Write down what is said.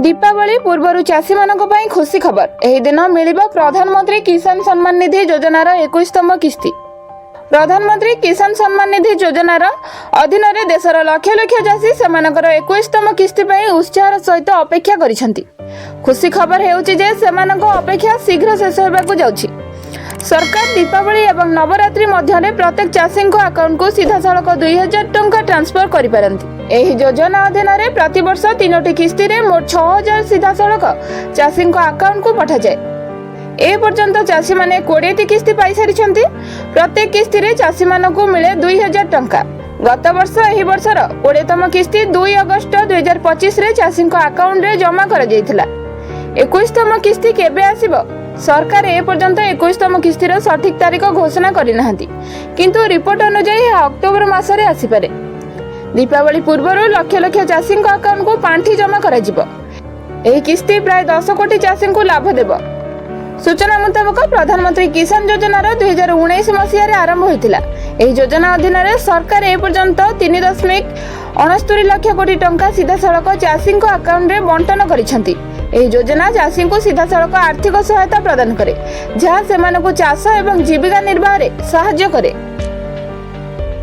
ଦୀପାବଳି ପୂର୍ବରୁ ଚାଷୀମାନଙ୍କ ପାଇଁ ଖୁସି ଖବର। ଏହି ଦିନ ମିଳିବ ପ୍ରଧାନମନ୍ତ୍ରୀ କିଷାନ ସମ୍ମାନ ନିଧି ଯୋଜନାର 21ତମ କିସ୍ତି। ପ୍ରଧାନମନ୍ତ୍ରୀ କିଷାନ ସମ୍ମାନ ନିଧି ଯୋଜନାର ଅଧୀନରେ ଦେଶର ଲକ୍ଷ ଲକ୍ଷ ଚାଷୀ ସେମାନଙ୍କର 21ତମ କିସ୍ତି ପାଇଁ ଉତ୍ସାହର ସହିତ ଅପେକ୍ଷା କରିଛନ୍ତି। ଖୁସି ଖବର ହେଉଛି ଯେ ସେମାନଙ୍କ ଅପେକ୍ଷା ଶୀଘ୍ର ଶେଷ ହେବାକୁ ଯାଉଛି। ସରକାର ଦୀପାବଳି ଏବଂ ନବରାତ୍ରି ମଧ୍ୟରେ ପ୍ରତ୍ୟେକ ଚାଷୀଙ୍କ ଆକାଉଣ୍ଟକୁ ସିଧାସଳଖ 2000 ଟଙ୍କା ଟ୍ରାନ୍ସଫର କରିପାରନ୍ତି। ଏହି ଯୋଜନା ଅଧୀନରେ ପ୍ରତିବର୍ଷ ତିନୋଟି କିସ୍ତିରେ ମୋଟ 6000 ସିଧାସଳଖ ଚାଷୀଙ୍କ ଆକାଉଣ୍ଟକୁ ପଠାଯାଏ। ଏ ପର୍ଯ୍ୟନ୍ତ ଚାଷୀମାନେ 20ଟି କିସ୍ତି ପାଇସାରିଛନ୍ତି। ପ୍ରତ୍ୟେକ କିସ୍ତିରେ ଚାଷୀମାନଙ୍କୁ ମିଳେ 2000 ଟଙ୍କା। ଗତ ବର୍ଷ ଏହି ବର୍ଷର 20ତମ କିସ୍ତି 2 ଅଗଷ୍ଟ 2025ରେ ଚାଷୀଙ୍କ ଆକାଉଣ୍ଟରେ ଜମା କରାଯାଇଥିଲା। 21ତମ କିସ୍ତି କେବେ ଆସିବ? ସରକାର ଏପର୍ଯ୍ୟନ୍ତ 21ତମ କିସ୍ତିର ସଠିକ ତାରିଖ ଘୋଷଣା କରିନାହାନ୍ତି, କିନ୍ତୁ ରିପୋର୍ଟ ଅନୁଯାୟୀ ଏହା ଅକ୍ଟୋବର ମାସରେ ଆସିପାରେ। ଦୀପାବଳି ପୂର୍ବରୁ ଲକ୍ଷ ଲକ୍ଷ ଚାଷୀଙ୍କ ଆକାଉଣ୍ଟକୁ ପାଣ୍ଠି ଜମା କରାଯିବ। ଏହି କିସ୍ତି ପ୍ରାୟ 10 କୋଟି ଚାଷୀଙ୍କୁ ଲାଭ ଦେବ। ସୂଚନା ମୁତାବକ, ପ୍ରଧାନମନ୍ତ୍ରୀ କିଷାନ ଯୋଜନାର 2019 ମସିହାରେ ଆରମ୍ଭ ହୋଇଥିଲା। ଏହି ଯୋଜନା ଅଧୀନରେ ସରକାର ଏପର୍ଯ୍ୟନ୍ତ 3.69 ଲକ୍ଷ କୋଟି ଟଙ୍କା ସିଧାସଳଖ ଚାଷୀଙ୍କ ଆକାଉଣ୍ଟରେ ବଣ୍ଟନ କରିଛନ୍ତି। ଏହି ଯୋଜନା ଚାଷୀଙ୍କୁ ସିଧାସଳଖ ଆର୍ଥିକ ସହାୟତା ପ୍ରଦାନ କରେ, ଯାହା ସେମାନଙ୍କୁ ଚାଷ ଏବଂ ଜୀବିକା ନିର୍ବାହରେ ସାହାଯ୍ୟ କରେ।